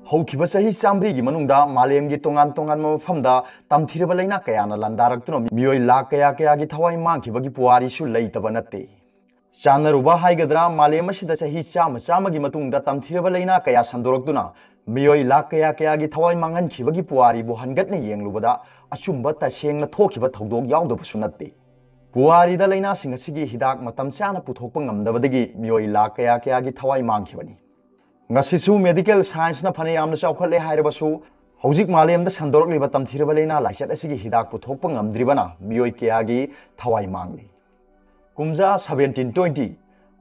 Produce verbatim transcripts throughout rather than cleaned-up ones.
ꯍꯧꯈꯤꯕ ꯆꯍꯤ ꯆꯥꯃꯔꯤꯒꯤ ꯃꯅꯨꯡꯗ ꯃꯥꯂꯦꯝꯒꯤ ꯇꯣꯉꯥꯟ ꯇꯣꯉꯥꯟꯕ ꯃꯐꯝꯗ ꯇꯝꯊꯤꯔꯕ ꯂꯩꯅꯥ ꯀꯌꯥꯅ ꯂꯥꯟꯗꯥꯔꯛꯇꯨꯅ ꯃꯤꯑꯣꯏ ꯂꯥꯈ ꯀꯌꯥ ꯀꯌꯥꯒꯤ ꯊꯋꯥꯏ ꯃꯥꯡꯈꯤꯕꯒꯤ ꯄꯨꯋꯥꯔꯤꯁꯨ ꯂꯩꯇꯕ ꯅꯠꯇꯦ꯫ ꯆꯥꯟꯅꯔꯨꯕ ꯍꯥꯏꯒꯗ꯭ꯔꯥ, ꯃꯥꯂꯦꯝ ꯑꯁꯤꯗ ꯆꯍꯤ ꯆꯥꯝꯃ ꯆꯥꯝꯃꯒꯤ ꯃꯇꯨꯡꯗ ꯇꯝꯊꯤꯔꯕ ꯂꯩꯅꯥ ꯀꯌꯥ ꯁꯟꯗꯣꯔꯛꯇꯨꯅ ꯃꯤꯑꯣꯏ ꯂꯥꯈ ꯀꯌꯥ ꯀꯌꯥꯒꯤ ꯊꯋꯥꯏ ꯃꯥꯡꯍꯟꯈꯤꯕꯒꯤ ꯄꯨꯋꯥꯔꯤꯕꯨ ꯍꯟꯒꯠꯅ ꯌꯦꯡꯂꯨꯕꯗ ꯑꯆꯨꯝꯕ ꯇꯁꯦꯡꯅ ꯊꯣꯛꯈꯤꯕ ꯊꯧꯗꯣꯛ ꯌꯥꯎꯗꯕꯁꯨ ꯅꯠꯇꯦ꯫ ꯄꯨꯋꯥꯔꯤꯗ ꯂꯩꯅꯥꯁꯤꯡ ꯑꯁꯤꯒꯤ ꯍꯤꯗꯥꯛ ꯃꯇꯝ ꯆꯥꯅ ꯄꯨꯊꯣꯛꯄ ꯉꯝꯗꯕꯗꯒꯤ ꯃꯤꯑꯣꯏ ꯂꯥꯈ ꯀꯌꯥ ꯀꯌꯥꯒꯤ ꯊꯋꯥꯏ ꯃꯥꯡꯈꯤꯕꯅꯤ꯫ ꯉꯁꯤꯁꯨ medical scienceꯅ ꯐꯅ ꯌꯥꯝꯅ ꯆꯥꯎꯈꯠꯂꯦ ꯍꯥꯏꯔꯕꯁꯨ, ꯍꯧꯖꯤꯛ ꯃꯥꯂꯦꯝꯗ ꯁꯟꯗꯣꯔꯛꯂꯤꯕ ꯇꯝꯊꯤꯔꯕ ꯂꯩꯅꯥ ꯂꯥꯏꯆꯠ ꯑꯁꯤꯒꯤ ꯍꯤꯗꯥꯛ ꯄꯨꯊꯣꯛꯄ ꯉꯝꯗ꯭ꯔꯤꯕꯅ ꯃꯤꯑꯣꯏ ꯀꯌꯥꯒꯤ ꯊꯋꯥꯏ ꯃꯥꯡꯂꯤ꯫ ꯀꯨꯝꯖꯥ seventeen twenty,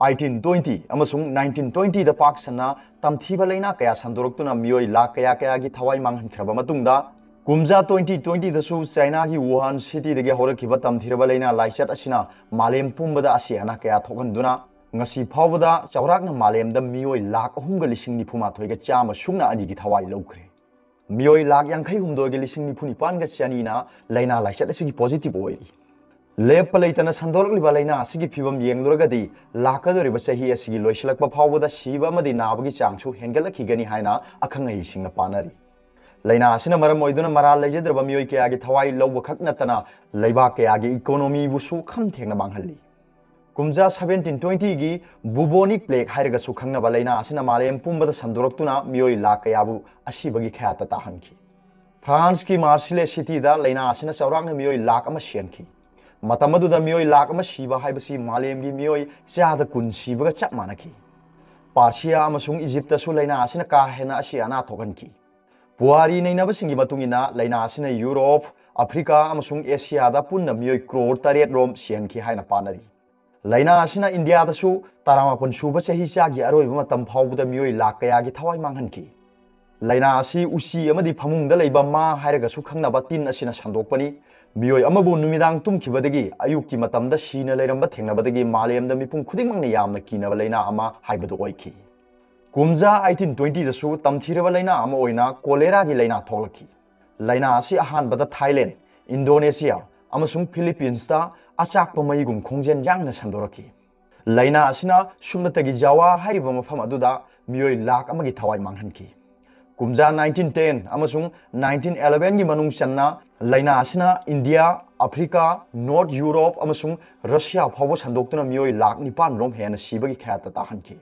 eighteen twenty ꯑꯃꯁꯨꯡ nineteen twentyꯗ ꯄꯥꯛ ꯁꯟꯅ ꯇꯝꯊꯤꯕ ꯂꯩꯅꯥ ꯀꯌꯥ ꯁꯟꯗꯣꯔꯛꯇꯨꯅ ꯃꯤꯑꯣꯏ ꯂꯥꯈ ꯀꯌꯥ ꯀꯌꯥꯒꯤ ꯊꯋꯥꯏ ꯃꯥꯡꯍꯟꯈ꯭ꯔꯕ ꯃꯇꯨꯡꯗ, ꯀꯨꯝꯖꯥ twenty twentyꯗꯁꯨ ꯆꯥꯏꯅꯥꯒꯤ ꯋꯨꯍꯥꯟ cityꯗꯒꯤ ꯍꯧꯔꯛꯈꯤꯕ ꯇꯝꯊꯤꯔꯕ ꯂꯩꯅꯥ ꯂꯥꯏꯆꯠ ꯑꯁꯤꯅ ꯃꯥꯂꯦꯝ ꯄꯨꯝꯕꯗ ꯑꯁꯤ ꯑꯅꯥ ꯀꯌꯥ ꯊꯣꯛꯍꯟꯗꯨꯅ ꯉꯁꯤ ꯐꯥꯎꯕꯗ ꯆꯥꯎꯔꯥꯛꯅ ꯃꯥꯂꯦꯝꯗ ꯃꯤꯑꯣꯏ ꯂꯥꯈ ꯑꯍꯨꯝꯒ ꯂꯤꯁꯤꯡ ꯅꯤꯐꯨ ꯃꯥꯊꯣꯏꯒ ꯆꯥꯝꯃ ꯁꯨꯞꯅ ꯑꯅꯤꯒꯤ ꯊꯋꯥꯏ ꯂꯧꯈ꯭ꯔꯦ꯫ ꯃꯤꯑꯣꯏ ꯂꯥꯈ ꯌꯥꯡꯈꯩ ꯍꯨꯝꯗꯣꯏꯒ ꯂꯤꯁꯤꯡ ꯅꯤꯐꯨ ꯅꯤꯄꯥꯟꯒ ꯆꯅꯤꯅ ꯂꯩꯅꯥ ꯂꯥꯏꯆꯠ ꯑꯁꯤꯒꯤ positive ꯑꯣꯏꯔꯤ꯫ ꯂꯦꯞꯄ ꯂꯩꯇꯅ ꯁꯟꯗꯣꯔꯛꯂꯤꯕ ꯂꯩꯅꯥ ꯑꯁꯤꯒꯤ ꯐꯤꯕꯝ ꯌꯦꯡꯂꯨꯔꯒꯗꯤ ꯂꯥꯛꯀꯗꯧꯔꯤꯕ ꯆꯍꯤ ꯑꯁꯤꯒꯤ ꯂꯣꯏꯁꯤꯜꯂꯛꯄ ꯐꯥꯎꯕꯗ ꯁꯤꯕ ꯑꯃꯗꯤ ꯅꯥꯕꯒꯤ ꯆꯥꯡꯁꯨ ꯍꯦꯟꯒꯠꯂꯛꯈꯤꯒꯅꯤ ꯍꯥꯏꯅ ꯑꯈꯪ ꯑꯍꯩꯁꯤꯡꯅ ꯄꯥꯅꯔꯤ꯫ ꯂꯩꯅꯥ ꯑꯁꯤꯅ ꯃꯔꯝ ꯑꯣꯏꯗꯨꯅ ꯃꯔꯥꯜ ꯂꯩꯖꯗ꯭ꯔꯕ ꯃꯤꯑꯣꯏ ꯀꯌꯥꯒꯤ ꯊꯋꯥꯏ ꯂꯧꯕ ꯈꯛ ꯅꯠꯇꯅ ꯂꯩꯕꯥꯛ ꯀꯌꯥꯒꯤ economyꯕꯨꯁꯨ ꯈꯝ ꯊꯦꯡꯅ ꯃꯥꯡꯍꯜꯂꯤ꯫ ꯀꯨꯝꯖꯥ seventeen twentyꯒꯤ bubonic plague ꯍꯥꯏꯔꯒꯁꯨ ꯈꯪꯅꯕ ꯂꯩꯅꯥ ꯑꯁꯤꯅ ꯃꯥꯂꯦꯝ ꯄꯨꯝꯕꯗ ꯁꯟꯗꯣꯔꯛꯇꯨꯅ ꯃꯤꯑꯣꯏ ꯂꯥꯈ ꯀꯌꯥꯕꯨ ꯑꯁꯤꯕꯒꯤ ꯈꯌꯥꯠꯇ ꯇꯥꯍꯟꯈꯤ꯫ Franceꯀꯤ Marseille cityꯗ ꯂꯩꯅꯥ ꯑꯁꯤꯅ ꯆꯥꯎꯔꯥꯛꯅ ꯃꯤꯑꯣꯏ ꯂꯥꯈ ꯑꯃ ꯁꯤꯍꯟꯈꯤ꯫ ꯃꯇꯝ ꯑꯗꯨꯗ ꯃꯤꯑꯣꯏ ꯂꯥꯈ ꯑꯃ ꯁꯤꯕ ꯍꯥꯏꯕꯁꯤ ꯃꯥꯂꯦꯝꯒꯤ ꯃꯤꯑꯣꯏ ꯆꯥꯗ ꯀꯨꯟ ꯁꯤꯕꯒ ꯆꯞ ꯃꯥꯟꯅꯈꯤ꯫ Persia ꯑꯃꯁꯨꯡ Egyptꯇꯁꯨ ꯂꯩꯅꯥ ꯑꯁꯤꯅ ꯀꯥ ꯍꯦꯟꯅ ꯑꯁꯤ ꯑꯅꯥ ꯊꯣꯛꯍꯟꯈꯤ꯫ ꯄꯨꯋꯥꯔꯤ ꯅꯩꯅꯕꯁꯤꯡꯒꯤ ꯃꯇꯨꯡ ꯏꯟꯅ, ꯂꯩꯅꯥ ꯑꯁꯤꯅ ꯌꯨꯔꯣꯞ, ꯑꯐ꯭ꯔꯤꯀꯥ ꯑꯃꯁꯨꯡ ꯑꯦꯁꯤꯌꯥꯗ ꯄꯨꯟꯅ ꯃꯤꯑꯣꯏ ꯀ꯭ꯔꯣꯔ ꯇꯔꯦꯠ ꯔꯣꯝ ꯁꯤꯍꯟꯈꯤ ꯍꯥꯏꯅ ꯄꯥꯅꯔꯤ꯫ ꯂꯩꯅꯥ ꯑꯁꯤꯅ ꯏꯟꯗꯤꯌꯥꯗꯁꯨ ꯇꯔꯥꯃꯥꯄꯟ ꯁꯨꯕ ꯆꯍꯤꯆꯥꯒꯤ ꯑꯔꯣꯏꯕ ꯃꯇꯝ ꯐꯥꯎꯕꯗ ꯃꯤꯑꯣꯏ ꯂꯥꯈ ꯀꯌꯥꯒꯤ ꯊꯋꯥꯏ ꯃꯥꯡꯍꯟꯈꯤ꯫ ꯂꯩꯅꯥ ꯑꯁꯤ ꯎꯆꯤ ꯑꯃꯗꯤ ꯐꯃꯨꯡꯗ ꯂꯩꯕ ꯃꯥ ꯍꯥꯏꯔꯒꯁꯨ ꯈꯪꯅꯕ ꯇꯤꯟ ꯑꯁꯤꯅ ꯁꯟꯗꯣꯛꯄꯅꯤ꯫ ꯃꯤꯑꯣꯏ ꯑꯃꯕꯨ ꯅꯨꯃꯤꯗꯥꯡ ꯇꯨꯝꯈꯤꯕꯗꯒꯤ ꯑꯌꯨꯛꯀꯤ ꯃꯇꯝꯗ ꯁꯤꯅ ꯂꯩꯔꯝꯕ ꯊꯦꯡꯅꯕꯗꯒꯤ ꯃꯥꯂꯦꯝꯗ ꯃꯤꯄꯨꯝ ꯈꯨꯗꯤꯡꯃꯛꯅ ꯌꯥꯝꯅ ꯀꯤꯅꯕ ꯂꯩꯅꯥ ꯑꯃ ꯍꯥꯏꯕꯗꯨ ꯑꯣꯏꯈꯤ꯫ ꯀꯨꯝꯖꯥ eighteen twentyꯗꯁꯨ ꯇꯝꯊꯤꯔꯕ ꯂꯩꯅꯥ ꯑꯃ ꯑꯣꯏꯅ choleraꯒꯤ ꯂꯩꯅꯥ ꯊꯣꯛꯂꯛꯈꯤ꯫ ꯂꯩꯅꯥ ꯑꯁꯤ ꯑꯍꯥꯟꯕꯗ ꯊꯥꯏꯂꯦꯟ, ꯏꯟꯗꯣꯅꯦꯁꯤꯌꯥ ꯑꯃꯁꯨꯡ ꯐꯤꯂꯤꯄꯤꯟꯁꯇ ꯑꯆꯥꯛꯄ ꯃꯩꯒꯨꯝ ꯈꯣꯡꯖꯦꯜ ꯌꯥꯡꯅ ꯁꯟꯗꯣꯔꯛꯈꯤ꯫ ꯂꯩꯅꯥ ꯑꯁꯤꯅ ꯁꯨꯞꯅꯇꯒꯤ ꯖꯥꯋꯥ ꯍꯥꯏꯔꯤꯕ ꯃꯐꯝ ꯑꯗꯨꯗ ꯃꯤꯑꯣꯏ ꯂꯥꯈ ꯑꯃꯒꯤ ꯊꯋꯥꯏ ꯃꯥꯡꯍꯟꯈꯤ꯫ ꯀꯨꯝꯖꯥ nineteen ten ꯑꯃꯁꯨꯡ nineteen eleven ꯒꯤ ꯃꯅꯨꯡ ꯆꯟꯅ ꯂꯥꯏꯅꯥ ꯑꯁꯤꯅ ꯏꯟꯗꯤꯌꯥ, ꯑꯐ꯭ꯔꯤꯀꯥ, ꯅꯣꯔꯠ ꯌꯨꯔꯣꯞ ꯑꯃꯁꯨꯡ ꯔꯁꯤꯌꯥ ꯐꯥꯎꯕ ꯁꯟꯗꯣꯛꯇꯨꯅ ꯃꯤꯑꯣꯏ ꯂꯥꯈ ꯅꯤꯄꯥꯟ ꯔꯣꯝ ꯍꯦꯟꯅ ꯁꯤꯕꯒꯤ ꯈꯌꯥꯠꯇ ꯇꯥꯍꯟꯈꯤ꯫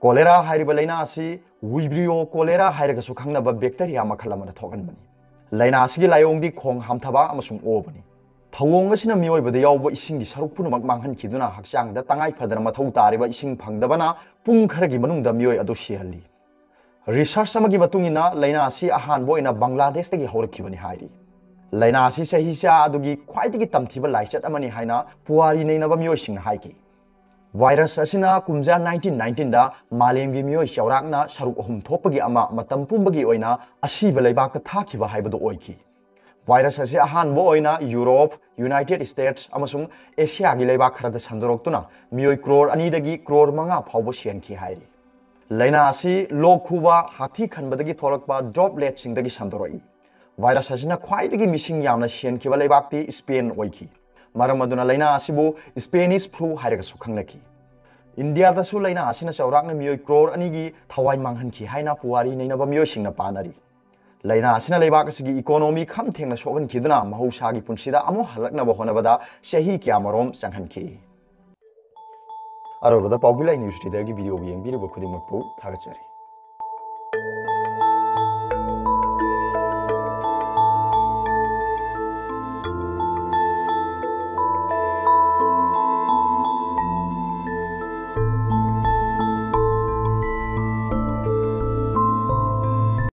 ꯀꯣꯂꯦꯔꯥ ꯍꯥꯏꯔꯤꯕ ꯂꯥꯏꯅꯥ ꯑꯁꯤ ꯋꯤꯕ꯭ꯔꯤꯑꯣ ꯀꯣꯂꯦꯔꯥ ꯍꯥꯏꯔꯒꯁꯨ ꯈꯪꯅꯕ ꯕꯦꯛꯇꯦꯔꯤꯌꯥ ꯃꯈꯜ ꯑꯃꯅ ꯊꯣꯛꯍꯟꯕꯅꯤ꯫ ꯂꯥꯏꯅꯥ ꯑꯁꯤꯒꯤ ꯂꯥꯏꯑꯣꯡꯗꯤ ꯈꯣꯡ ꯍꯥꯝꯊꯕ ꯑꯃꯁꯨꯡ ꯑꯣꯕꯅꯤ꯫ ꯊꯧꯑꯣꯡ ꯑꯁꯤꯅ ꯃꯤꯑꯣꯏꯕꯗ ꯌꯥꯎꯕ ꯏꯁꯤꯡꯒꯤ ꯁꯔꯨꯛ ꯄꯨꯝꯅꯃꯛ ꯃꯥꯡꯍꯟꯈꯤꯗꯨꯅ ꯍꯛꯆꯥꯡꯗ ꯇꯉꯥꯏ ꯐꯗꯅ ꯃꯊꯧ ꯇꯥꯔꯤꯕ ꯏꯁꯤꯡ ꯐꯪꯗꯕꯅ ꯄꯨꯡ ꯈꯔꯒꯤ ꯃꯅꯨꯡꯗ ꯃꯤꯑꯣꯏ ꯑꯗꯨ ꯁꯤꯍꯜꯂꯤ꯫ ꯔꯤꯁꯔꯆ ꯑꯃꯒꯤ ꯃꯇꯨꯡ ꯏꯟꯅ ꯂꯥꯏꯅꯥ ꯑꯁꯤ ꯑꯍꯥꯟꯕ ꯑꯣꯏꯅ ꯕꯪꯒ꯭ꯂꯥꯗꯦꯁꯇꯒꯤ ꯍꯧꯔꯛꯈꯤꯕꯅꯤ ꯍꯥꯏꯔꯤ꯫ ꯂꯥꯏꯅꯥ ꯑꯁꯤ ꯆꯍꯤꯆꯥ ꯑꯗꯨꯒꯤ ꯈ꯭ꯋꯥꯏꯗꯒꯤ ꯇꯝꯊꯤꯕ ꯂꯥꯏꯆꯠ ꯑꯃꯅꯤ ꯍꯥꯏꯅ ꯄꯨꯋꯥꯔꯤ ꯅꯩꯅꯕ ꯃꯤꯑꯣꯏꯁꯤꯡꯅ ꯍꯥꯏꯈꯤ꯫ ꯚꯥꯏꯔꯁ ꯑꯁꯤꯅ ꯀꯨꯝꯖꯥ nineteen nineteen ꯗ ꯃꯥꯂꯦꯝꯒꯤ ꯃꯤꯑꯣꯏ ꯆꯥꯎꯔꯥꯛꯅ ꯁꯔꯨꯛ ꯑꯍꯨꯝ ꯊꯣꯛꯄꯒꯤ ꯑꯃ ꯃꯇꯝ ꯄꯨꯝꯕꯒꯤ ꯑꯣꯏꯅ ꯑꯁꯤꯕ ꯂꯩꯕꯥꯛꯇ ꯊꯥꯈꯤꯕ ꯍꯥꯏꯕꯗꯨ ꯑꯣꯏꯈꯤ꯫ ꯚꯥꯏꯔꯁ ꯑꯁꯤ ꯑꯍꯥꯟꯕ ꯑꯣꯏꯅ ꯌꯨꯔꯣꯞ, ꯌꯨꯅꯥꯏꯇꯦꯗ ꯁ꯭ꯇꯦꯠꯁ ꯑꯃꯁꯨꯡ ꯑꯦꯁꯤꯌꯥꯒꯤ ꯂꯩꯕꯥꯛ ꯈꯔꯗ ꯁꯟꯗꯣꯔꯛꯇꯨꯅ ꯃꯤꯑꯣꯏ ꯀ꯭ꯔꯣꯔ ꯑꯅꯤꯗꯒꯤ ꯀ꯭ꯔꯣꯔ ꯃꯉꯥ ꯐꯥꯎꯕ ꯁꯤꯍꯟꯈꯤ ꯍꯥꯏꯔꯤ꯫ ꯂꯥꯏꯅꯥ ꯑꯁꯤ ꯂꯣꯛ ꯈꯨꯕ, ꯍꯥꯛꯊꯤ ꯈꯟꯕꯗꯒꯤ ꯊꯣꯛꯂꯛꯄ ꯗ꯭ꯔꯣꯞꯂꯦꯠꯁꯤꯡꯗꯒꯤ ꯁꯟꯗꯣꯔꯛꯏ꯫ ꯚꯥꯏꯔꯁ ꯑꯁꯤꯅ ꯈ꯭ꯋꯥꯏꯗꯒꯤ ꯃꯤꯁꯤꯡ ꯌꯥꯝꯅ ꯁꯤꯍꯟꯈꯤꯕ ꯂꯩꯕꯥꯛꯇꯤ ꯁ꯭ꯄꯦꯟ ꯑꯣꯏꯈꯤ꯫ ꯃꯔꯝ ꯑꯗꯨꯅ ꯂꯥꯏꯅꯥ ꯑꯁꯤꯕꯨ ꯁ꯭ꯄꯦꯅꯤꯁ ꯐ꯭ꯂꯨ ꯍꯥꯏꯔꯒꯁꯨ ꯈꯪꯅꯈꯤ꯫ ꯏꯟꯗꯤꯌꯥꯗꯁꯨ ꯂꯥꯏꯅꯥ ꯑꯁꯤꯅ ꯆꯥꯎꯔꯥꯛꯅ ꯃꯤꯑꯣꯏ ꯀ꯭ꯔꯣꯔ ꯑꯅꯤꯒꯤ ꯊꯋꯥꯏ ꯃꯥꯡꯍꯟꯈꯤ ꯍꯥꯏꯅ ꯄꯨꯋꯥꯔꯤ ꯅꯩꯅꯕ ꯃꯤꯑꯣꯏꯁꯤꯡꯅ ꯄꯥꯅꯔꯤ꯫ ꯂꯥꯏꯅꯥ ꯑꯁꯤꯅ ꯂꯩꯕꯥꯛ ꯑꯁꯤꯒꯤ ꯏꯀꯣꯅꯣꯃꯤ ꯈꯝ ꯊꯦꯡꯅ ꯁꯣꯛꯍꯟꯈꯤꯗꯨꯅ ꯃꯍꯧꯁꯥꯒꯤ ꯄꯨꯟꯁꯤꯗ ꯑꯃꯨꯛ ꯍꯜꯂꯛꯅꯕ ꯍꯣꯠꯅꯕꯗ ꯆꯍꯤ ꯀꯌꯥꯃꯔꯣꯝ ꯆꯪꯍꯟꯈꯤ꯫ ꯑꯔꯣꯏꯕꯗ ꯄꯥꯎꯕꯤ ꯂꯥꯏ ꯅ꯭ꯌꯨꯁ ꯔꯤꯗꯔꯒꯤ ꯚꯤꯗꯤꯑꯣꯕꯨ ꯌꯦꯡꯕꯤꯔꯤꯕ ꯈꯨꯗꯤꯡꯃꯛꯄꯨ ꯊꯥꯒꯠꯆꯔꯤ꯫